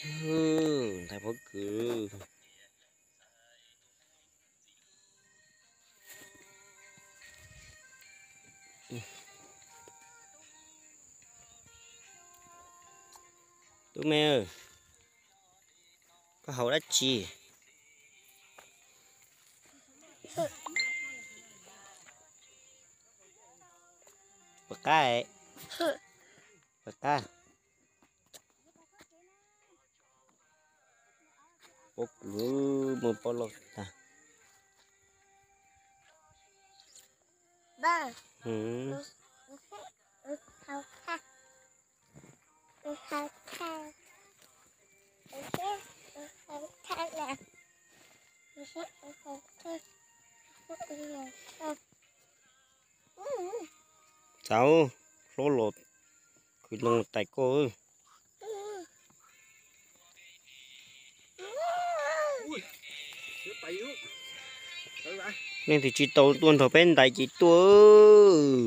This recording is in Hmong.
Ntxhais pob kws. Tub me, koj haus dab tsi? Puas qab? Puas qab? Pob kws, muaj pob loj tag. Txav, hlob los khwv noo tais koj. Leej twg tsis tau tuaj nrog peb ntais ces tuaj.